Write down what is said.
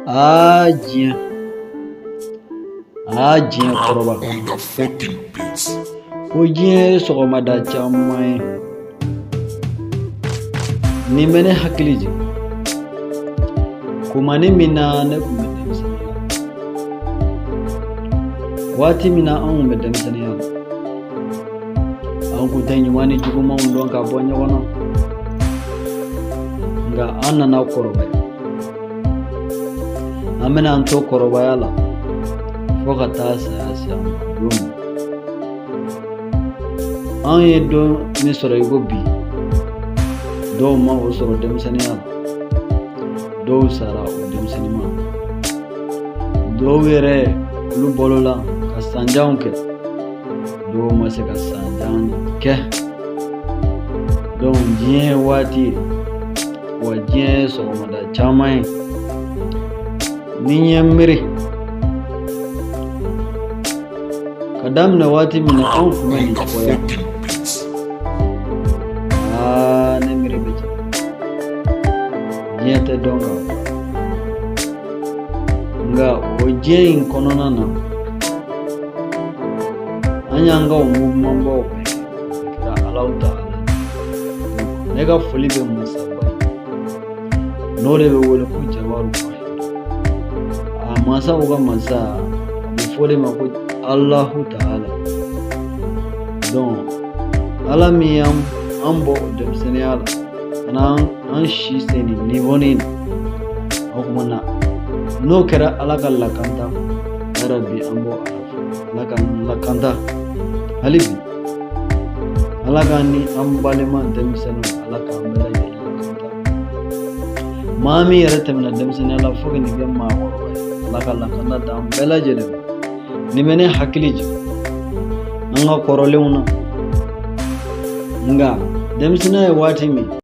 Aa diɲɛ, aa diɲɛ kɔrɔba On the fucking beats. Ko diɲɛ ye sɔgɔmada caman ye. Nin bɛ ne hakili jigin kumani min na ne tun bɛ denmisɛnninya la. Waati min na anw tun bɛ denmisɛnninya la, an kun tɛ ɲuman ni jugumanw dɔn ka bɔ ɲɔgɔn na. Nka an nana kɔrɔbaya, an bɛna an to kɔrɔbaya la fo ka taa saya se an ma don min. An ye don min sɔrɔ i ko bi, dɔw ma o sɔrɔ denmisɛnninya la, dɔw sara o denmisɛnninma, dɔw yɛrɛ olu balola ka sanjanw kɛ, dɔw ma se ka sanjan kɛ. Donc diɲɛ ye waati ye, wa diɲɛ ye sɔgɔmada caman ye. Ni n ye n miiri ka daminɛ waati min na anw tun bɛ nin cogoya, aa ne miiri bɛ jigin. Diɲɛ tɛ dɔn ka ban, nka o diɲɛ in kɔnɔna na, an y'an ka o mouvement baw bɛɛ kɛ, o kɛra Alahu taala. Ne ka foli bɛ masaba ye, n'o de bɛ wele ko Jabaru. A masaw ka masa, a bɛ fɔ o de ma ko Alahu taala. Donc Ala min y'an an bɔ o denmisɛnninya la ka na an si se nin niveau nin na, o tuma na n'o kɛra Ala ka lakanta, yarabi an b'o Ala fo, Ala k'an lakanta hali bi, Ala k'an ni an balima denmisɛnninw, Ala k'an bɛɛ lajɛlen lakanta. Maa min yɛrɛ tɛmɛna denmisɛnninya la fo ka nin kɛ maakɔrɔba ye, Ala ka lakanda d'an bɛɛ lajɛlen ma. Nin bɛ ne hakili jigin an ka kɔrɔlenw na, nka denmisɛnninya ye waati min